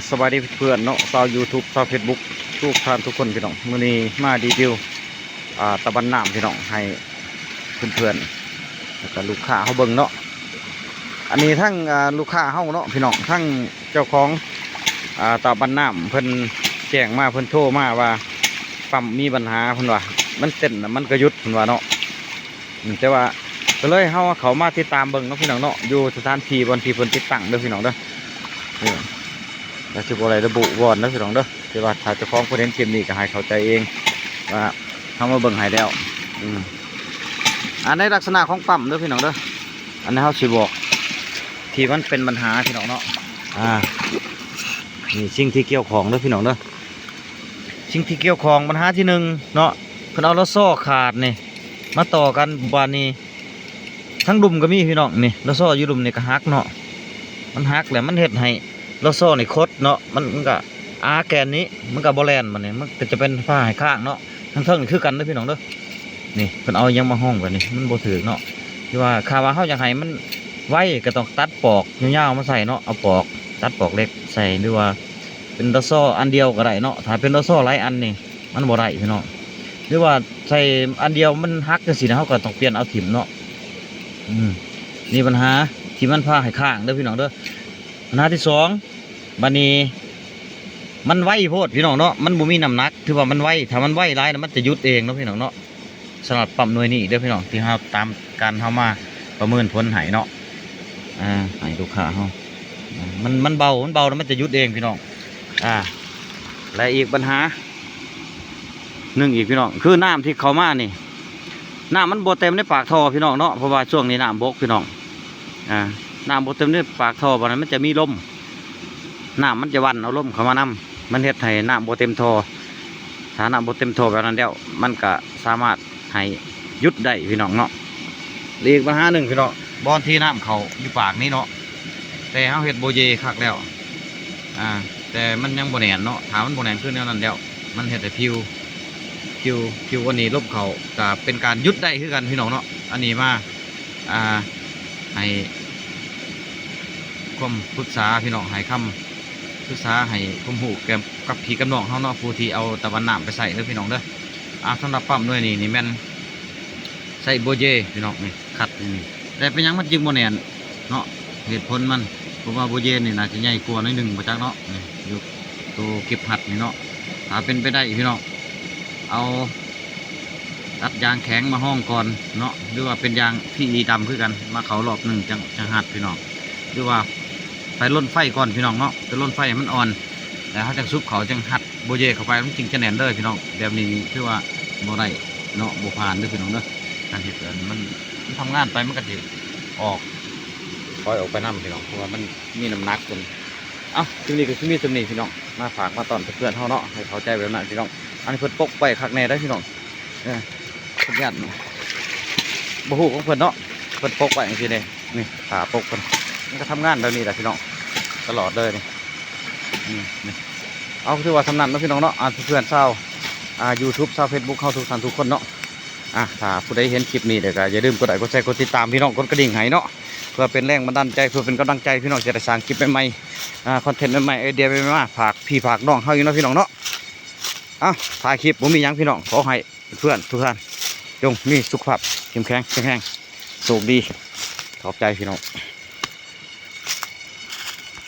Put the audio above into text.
ສະບາຍດີເພື່ອນເນາະ ຊາວຢູທູບ ຊາວເຟສບຸກ ທຸກທ່ານທຸກຄົນພີ່ນ້ອງ. ມື້ນີ້ມາຣີວິວ ອ່າ ຕາບັນນ້ຳພີ່ນ້ອງ ໃຫ້ເພື່ອນໆ ແລ້ວກະລູກຄ້າເຮົາເບິ່ງເນາະ. ອັນນີ້ທັງ ອ່າ ລູກຄ້າເຮົາເນາະພີ່ນ້ອງ ທັງເຈົ້າຂອງ ອ່າ ຕາບັນນ້ຳ ເພິ່ນແຈ້ງມາ ເພິ່ນໂທມາວ່າປ້ຳມີບັນຫາ ເພິ່ນວ່າ ມັນເຕັ້ນແລ້ວມັນກະຢຸດ ເພິ່ນວ່າເນາະ. ອືມ ແຕ່ວ່າກະເລີຍເຮົາເຂົ້າມາຕິດຕາມເບິ່ງເນາະພີ່ນ້ອງເນາະ ຢູ່ສະຖານທີ່ບ່ອນທີ່ເພິ່ນຕິດຕັ້ງເດີພີ່ນ້ອງເດີ. ເອີ ແລ້ວຊິບໍ່ໄດ້ລະບຸບ່ອນເດີພີ່ນ້ອງເດີ ແຕ່ວ່າຖ້າເຈົ້າຂອງເພິ່ນເຫັນຄລິບນີ້ກະໃຫ້ເຂົ້າໃຈເອງວ່າເຮົາມາເບິ່ງໃຫ້ແລ້ວ. ອືມ ອັນໃນລັກສະນະຂອງປ້ຳເດີພີ່ນ້ອງເດີ ອັນນີ້ເຮົາຊິບອກທີ່ມັນເປັນບັນຫາພີ່ນ້ອງເນາະ. ອ່າ ນີ້ສິ່ງທີ່ກ່ຽວຂ້ອງເດີພີ່ນ້ອງເດີ ສິ່ງທີ່ກ່ຽວຂ້ອງບັນຫາທີໜຶ່ງເນາະ ເພິ່ນເອົາລະຊໍຂາດນີ້ມາຕໍ່ກັນ ບາດນີ້ ທັງລຸ່ມກະມີພີ່ນ້ອງ ນີ້ລະຊໍຢູ່ລຸ່ມນີ້ກະຫັກເນາະ ມັນຫັກແລ້ວມັນເຮັດໃຫ້ລະຊໍນີ້ຄົດເນາະ ມັນ ມັນກະອາແກນນີ້ ມັນກະບໍ່ແລ່ນ ບາດນີ້ມັນກະຈະເປັນພາໃຫ້ຄ້າງເນາະ. ທາງເທິງນີ້ຄືກັນເດີພີ່ນ້ອງເດີ ນີ້ເພິ່ນເອົາຫຍັງມາຮອງແບບນີ້ ມັນບໍ່ຖືກເນາະ. ທີ່ວ່າຖ້າວ່າເຮົາຢາກໃຫ້ມັນໄວກະຕ້ອງຕັດປອກຍາວໆມາໃສ່ເນາະ ເອົາປອກ ຕັດປອກເຫຼັກໃສ່ ຫຼືວ່າເປັນລະຊໍອັນດຽວກະໄດ້ເນາະ. ຖ້າເປັນລະຊໍຫຼາຍອັນນີ້ ມັນບໍ່ໄດ້ພີ່ນ້ອງ ຫຼືວ່າໃສ່ອັນດຽວມັນຫັກຈັ່ງຊີ້ນະ ເຮົາກະຕ້ອງປ່ຽນເອົາຖິ້ມເນາະ. ອືມ ນີ້ບັນຫາທີ່ມັນພາໃຫ້ຄ້າງເດີພີ່ນ້ອງເດີ. ບັນຫາທີສອງ ບາດນີ້ມັນໄວໂພດພີ່ນ້ອງເນາະ ມັນບໍ່ມີນ້ຳໜັກ ຖືວ່າມັນໄວ ຖ້າມັນໄວຫຼາຍນະ ມັນຈະຢຸດເອງເນາະພີ່ນ້ອງເນາະ. ສຳລັບປ້ຳໜ່ວຍນີ້ເດີພີ່ນ້ອງ ທີ່ເຮົາຕາມການເຮົາມາປະເມີນຜົນໃຫ້ເນາະ ອ່າ ໃຫ້ລູກຄ້າເຮົາ ມັນ ມັນເບົາ ມັນເບົາແລ້ວມັນຈະຢຸດເອງພີ່ນ້ອງ. ອ່າ ແລະອີກບັນຫາໜຶ່ງອີກພີ່ນ້ອງ ຄືນ້ຳທີ່ເຂົ້າມານີ້ ນ້ຳມັນບໍ່ເຕັມໃນປາກທໍ່ພີ່ນ້ອງເນາະ ເພາະວ່າຊ່ວງນີ້ນ້ຳບົກພີ່ນ້ອງ. ອ່າ ນ້ຳບໍ່ເຕັມໃນປາກທໍ່ ບາດນັ້ນມັນຈະມີລົມ ນ້ຳມັນຈະວັນເອົາລົມເຂົ້າມານຳ ມັນເຮັດໃຫ້ນ້ຳບໍ່ເຕັມທໍ່. ຖ້ານ້ຳບໍ່ເຕັມທໍ່ແບບນັ້ນແລ້ວ ມັນກະສາມາດໃຫ້ຢຸດໄດ້ພີ່ນ້ອງເນາະ. ແລະອີກບັນຫາໜຶ່ງພີ່ນ້ອງ ບ່ອນທີ່ນ້ຳເຂົ້າຢູ່ປາກນີ້ເນາະ ແຕ່ເຮົາເຮັດໂບເຢຄັກແລ້ວ ອ່າ ແຕ່ມັນຍັງບໍ່ແໜ້ນເນາະ. ຖ້າມັນບໍ່ແໜ້ນຄືແນວນັ້ນແລ້ວ ມັນເຮັດໃຫ້ຜິວ ຜິວ ຜິວອັນນີ້ລົມເຂົ້າກະເປັນການຢຸດໄດ້ຄືກັນພີ່ນ້ອງເນາະ. ອັນນີ້ມາ ອ່າ ໃຫ້ຄວາມປຶກສາພີ່ນ້ອງ ໃຫ້ຄຳປຶກສາ ໃຫ້ຄວາມຮູ້ແກ່ກັບພີ່ກັບນ້ອງເຮົາເນາະ ຜູ້ທີ່ເອົາຕາບັນນ້ຳໄປໃຊ້ເດີພີ່ນ້ອງເດີ. ອ່າ ສຳລັບປ້ຳໜ່ວຍນີ້ນີ້ແມ່ນໃຊ້ໂບເຢພີ່ນ້ອງ ນີ້ຂັດນີ້ ແຕ່ເປັນຫຍັງມັນຈຶ່ງບໍ່ແໜ້ນເນາະ ເຫດຜົນມັນ ເພາະວ່າໂບເຢນີ້ໜ້າຈະໃຫຍ່ກວ່າໜ້ອຍໜຶ່ງບໍ່ຈັກເນາະ ນີ້ຢູ່ໂຕເກັບຮັດນີ້ເນາະ. ຖ້າເປັນໄປໄດ້ພີ່ນ້ອງ ເອົາ ຕັດຢາງແຂງມາຮອງກ່ອນເນາະ ຫຼືວ່າເປັນຢາງພີອີດຳຄືກັນ ມາເຂົ້າລອບໜຶ່ງ ຈັ່ງ ຈັ່ງຮັດພີ່ນ້ອງ ຫຼືວ່າໄປລົນໄຟກ່ອນພີ່ນ້ອງເນາະ ໄປລົນໄຟໃຫ້ມັນອ່ອນ ແລ້ວເຮົາຈັ່ງສູບເຂົ້າ ຈັ່ງຮັດໂບເຢເຂົ້າໄປ ມັນຈຶ່ງຈະແໜ້ນເດີພີ່ນ້ອງ. ແບບນີ້ນີ້ຖືວ່າບໍ່ໄດ້ເນາະ ບໍ່ຜ່ານເດີພີ່ນ້ອງເດີ. ການເຮັດອັນມັນ ມັນທຳງານໄປ ມັນກະຊິອອກ ຖອຍອອກໄປນຳພີ່ນ້ອງ ເພາະວ່າມັນມີນ້ຳໜັກເພິ່ນ. ເອົ້າ ຄລິບນີ້ກະຊິມີສ່ຳນີ້ພີ່ນ້ອງ ມາຝາກມາຕ້ອນເພື່ອນເຮົາເນາະ ໃຫ້ເຂົ້າໃຈແບບນັ້ນພີ່ນ້ອງ. ອັນນີ້ເພິ່ນປົກໄວ້ຄັກແນ່ໄດ໋ພີ່ນ້ອງ ເອີ ເພິ່ນຢ້ານ ບໍ່ຮູ້ຂອງເພິ່ນເນາະ ເພິ່ນປົກໄວ້ຈັ່ງຊີ້ເດ້ ນີ້ຜ້າປົກເພິ່ນ ມັນກະທຳງານແບບນີ້ແຫຼະພີ່ນ້ອງ ຕະຫຼອດເລີຍນີ້. ອືມ ນີ້ ເອົາ ຖືວ່າສ່ຳນັ້ນເນາະພີ່ນ້ອງເນາະ ອ່າ ເພື່ອນຊາວ ອ່າ ຢູທູບ ຊາວເຟສບຸກເຮົາທຸກທ່ານທຸກຄົນເນາະ. ອ່າ ຖ້າຜູ້ໃດເຫັນຄລິບນີ້ແລ້ວກະຢ່າລືມກົດໄລ ກົດແຊ ກົດຕິດຕາມພີ່ນ້ອງ ກົດກະດິ່ງໃຫ້ເນາະ ເພື່ອເປັນແຮງບັນດານໃຈ ເພື່ອເປັນກຳລັງໃຈພີ່ນ້ອງ ຈະໄດ້ສ້າງຄລິບໃໝ່ໆ ອ່າ ຄອນເທັນໃໝ່ໆ ໄອເດຍໃໝ່ໆ ມາຝາກພີ່ຝາກນ້ອງເຮົາອີກເນາະພີ່ນ້ອງເນາະ. ເອົ້າ ທ້າຍຄລິບບໍ່ມີຫຍັງພີ່ນ້ອງ ຂໍໃຫ້ ເພື່ອນທຸກທ່ານ ຈົ່ງມີສຸຂະພາບເຂັ້ມແຂງ ແຂງແຮງ ໂຊກດີ ຂອບໃຈພີ່ນ້ອງ.